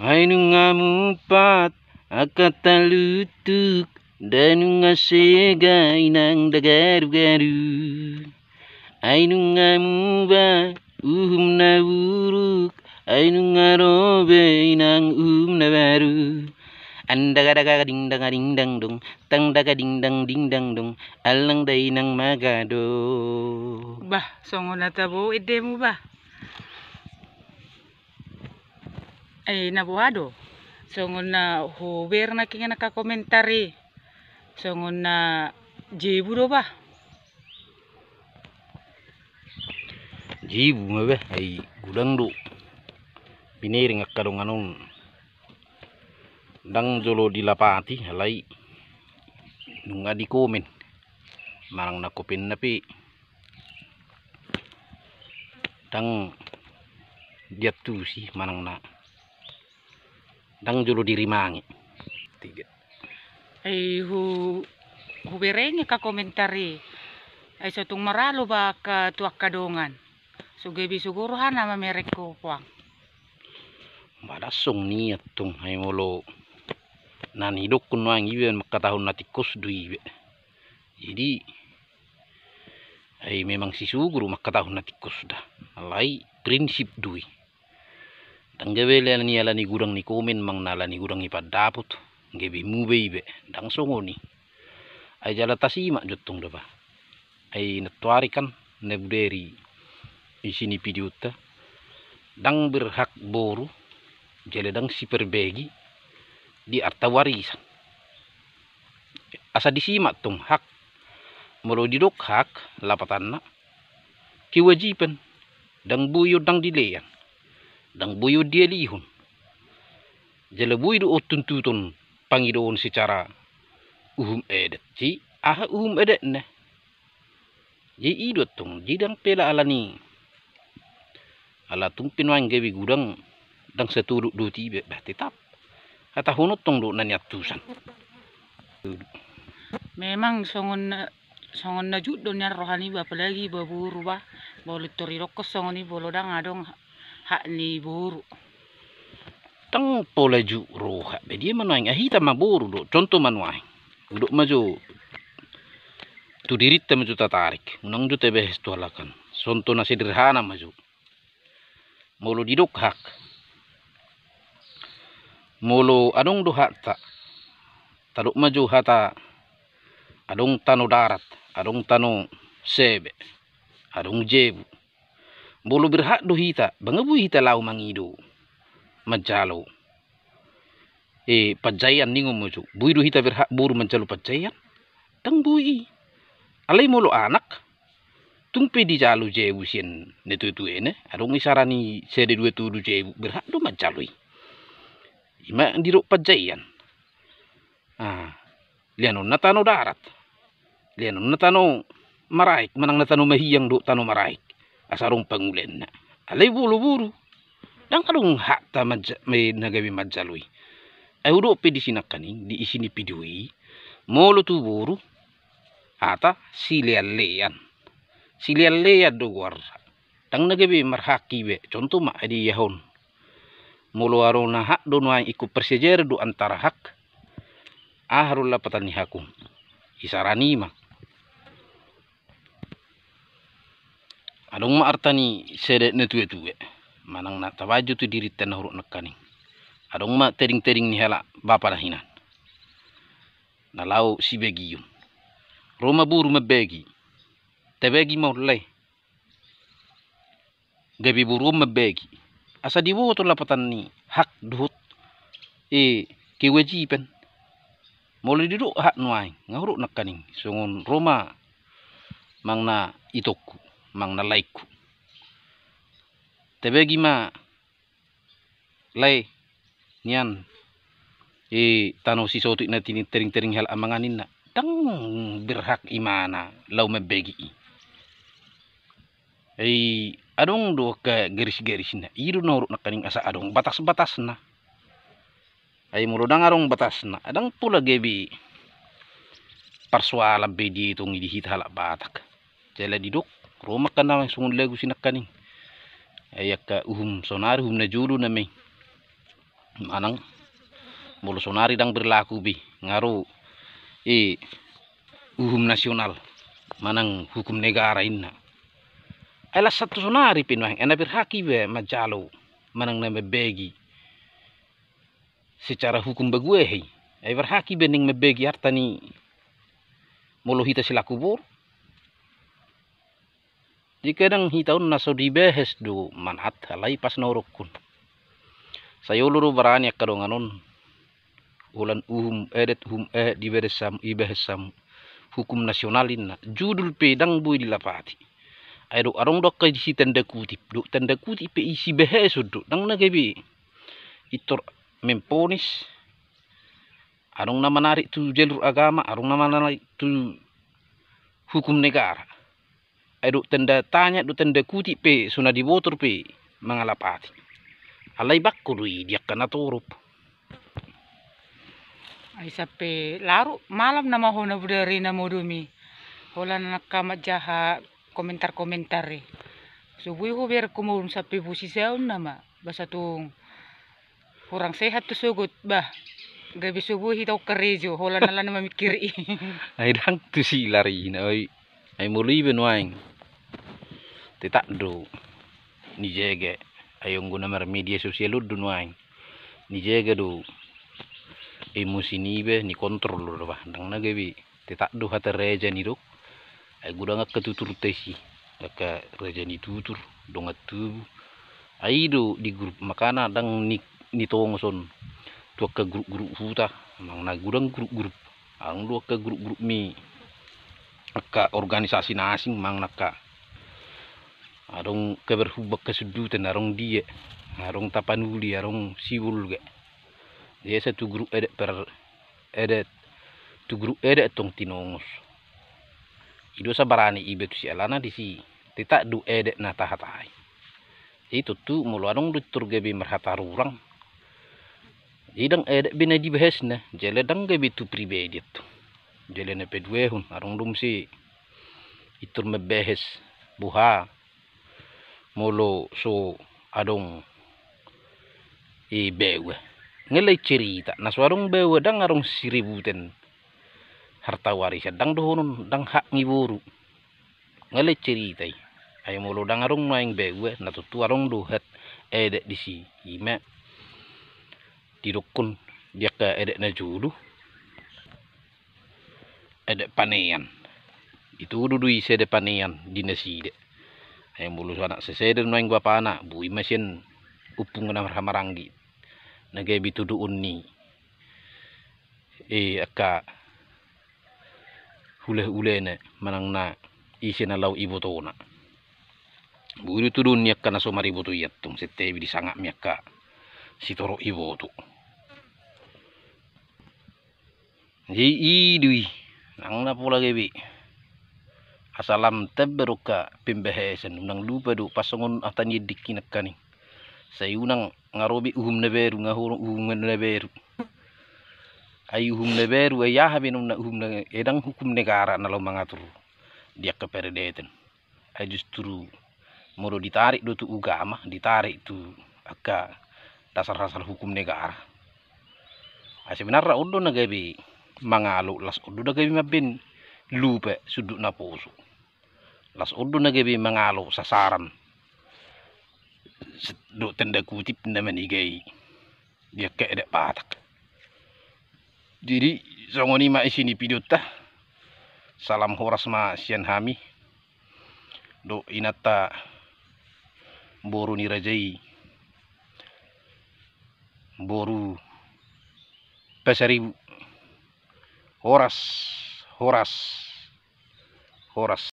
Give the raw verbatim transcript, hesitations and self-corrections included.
Ai nunga mumpat angka talutuk, nda nunga sega inang da garu-garu. Ai nunga muba uhum na buruk, ai nunga ro be inang uhum na baru. Andaga-daga ding-dang ding-dang dong, tangdaga ding-dang ding-dang dong, allang da inang magadong. Bah, songon na tabo endemu bah. Eh, na boha do? Songon na hubereng nangkin angka komentar i. Songon na jebu do bah. Jebu ma bah, ai godang do. Binereng angka dongan on. Ndang jolo dilapati, alai nunga dikomen. Manang na komenna pe. Ndang diantusi manang na ndang jolo dirimangi. Tiga. Ai hu hubereng angka komentar i. Ai so tung maralo bah angka tu angka dongan. So gabe sogo rohana mamereng ho puang. Badas song niat tung ai molo na nidokkon nuaeng ibe mangkatahon na tingkos do ibe. Jadi ai memang si sogo do mangkatahon na tingkos da. Alai prinsip do i. Ndang gabe alani alani godang ni komen manang na alani godang ni pandapot. Gabe muba ibe ndang songon i. Ai jala tasimak jo tong da bah. Ai nantoari kan na bodari isi ni videonta. Ndang berhak boru jala ndang siparbagi di arta warisan. Asa disimak tong hak. Molo didok hak lapatanna kewajiban. Ndang boi on ndang dilean, ndang boi on dialihon. Jala boi do on tuntuton pangidoon secara uhum adat. Jadi aha uhum adatna? Jadi i do tong, jadi ndang pe alani ala tung pe nuaeng gabe godang ndang satuduk do ibe bah tetap. Hatahonon tong do na niantusan. Memang songon na songon na jut do nian roha niba apalagi ba boru bah. Molo tor didokkon songon i molo ndang adong hak ni boru. Ndang pola jut roha be dia ma nuaeng ai hita ma boru do contoh ma nuaeng. Hudok ma jo tu dirinta ma jo tatarik unang jo tabahen tu halak an. Sonto na sederhana ma jo. Molo didok hak. Molo adong do hakta. Tadok ma jo hata adong tano darat, adong tano sebe, adong jebu. Molo berhak do hita, ndang boi hita laho mangido manjalo. Eh, panjaian ningon ma jo. Boi do hita berhak boru manjalo panjaian? Ndang boi i. Alai molo anak tung pe dijalo jebu sian na tuetuena, adong isarani sada dua tolu jebu berhak do manjalo i. Ima didok panjaian. Ah, leanonna tano darat. Leanonna tano maraek manang na tano mahiang dohot tano maraek. Asa adong pangulaanna. Alai molo boru ndang adong hakta na gabe manjalo i. Ai hudok pe disi nangkaning di isi ni video i. Molo tu boru hata sileanlean. Sileanlean do goarna. Ndang na gabe marhak ibe contoh ma ai diahon. Molo adong na hak do nuaeng ingkon perseteruan do antara hak. Aha do lapatan ni hak on? Isarani ma. Adong ma arta ni sada na tuetue manang na tabaen jo tu dirinta na hudok nangkaning. Adong ma tedingteding ni halak bapa na hinan na laho sibagion. Ro ma boru mambagi. Tabagi ma on lae. Gabe boru on mambagi. Asa diboto lapatan ni hak dohot eh kewajiban. Molo didok hak nuaeng nga hudok nangkaning songon ro ma manang na itongku manang na laengku. Tabagi ma lae nian. Eh, tano sisotik na tedingteding halak amang ninna. Ndang berhak imana laho mambagi i. Ai adong do angka garisgarisna. I do na hudok nangkaning asa adong batasbatasna. Ai molo ndang adong batasna ndang pola gabe parsoalan be dietong i di hita halak Batak. Jala didok ro ma angka na songon lagu si nangkaning. Ai angka uhum saonari uhum na jolo nama i. manang molo sonari ndang berlaku be nga ro i uhum nasional manang hukum negara inna. Ai las satu sonari pe nuaeng, ai na berhak iba manjalo manang na mambagi secara hukum bagu ehe i. Ai berhak iba ning mambagi harta ni molo hita selaku boru. Jadi kadang hita on na so dibahas do manat alai pas na orongkun. Sai olo do barani angka dongan on holan uhum adat, uhum adat dibahas sam, ibahas sam hukum nasional inna. Judul pe ndang boi dilapati. Ai do adong do angka disi tanda kutip do, tanda kutip pe isi bahason do, ndang na gabe intor memponis. Adong na manarik tu jalur agama, adong na manarik tu hukum negara. Ai do tanda tanya do tanda kutip pe so na dibotor pe mangalapati. Alai bangko do i di angka na torop. Ai sampe larut malam nama ho na bodari na modom i. Holan angka manjaha komentar-komentar i. So boi ho bereng ho modom sampe bosi saon nama. Basa tung kurang sehat tu sogot bah. Gabe so boi hita on karejo holan ala na mamikir i. Ai ndang tusi lari na oi. Ai molo iba nuaeng tetap do nijaga. Ai anggo na marmedia sosial on do nuaeng nijaga do emosi niba, nikontrol do bah, ndang na gabe. Tetap do hata raja ni do. Ai godang angka tutur tesi, angka raja ni tutur, dongan tubu. Ai do di grup makana ndang ni, nitongos on tu angka grup-grup huta, manang na godang grup-grup. Adong do angka grup-grup ni angka organisasi na asing manang angka adong kabar huba angka sundutan, adong dia, adong Tapanuli, adong Sibolga. Biasa tu grup adat per adat, tu grup adat tong tinongos. I do sabarani iba tusi alana disi tetap do adat na tahatai. Jadi tontu molo adong do intor gabe marhata rurang, jadi ndang adat be na dibahasna, jala ndang gabe tu pribadi tu. Jala na paduahon adong do muse intor mambahas boha molo so adong i baoa. Nga alai cerita na so adong baoa ndang adong siributan harta warisan, ndang dohonon ndang hak ni boru. Nga alai cerita i. Ai molo ndang adong nuaeng baoa na tontu adong do hak adat disi. Ima didokkon di angka adat na jolo adat panean. Ditudu do i sada panean di nasida. Ai molo anak sasada nuaeng bapana, boi ma sian ompung na marhahamaranggi na gabe tuduon ni e angka hulahulana manang na ise na laho ibotona. Boi do tuduon ni angka na so mariboto i antong, santabi disangap ni angka sitorop iboto. Jadi i do i nang na pola gabe. Asa lam tamba do angka pembahasan, unang lupa do pas songon hata ni endingki nangkaning. Sai unang nga ro be uhum na baru, nga ro uhum na baru. Ai uhum na baru ai aha be nunga uhum na, ndang hukum negara na laho mangatur di angka paradaton. Ai justru molo ditarik do tu ugama, ditarik tu angka dasar-dasar hukum negara. Ai sebenarna on do na gabe mangalo, las on do na gabe mambaen lupa sundut naposo. Las on do na gabe mangalo sasaran dohot tanda kutip na manigai di angka adat Batak. Jadi songon i ma isi ni videonta. Salam horas ma sian hami dohot inanta boru ni raja i, boru Pasaribu. Horas, horas, horas.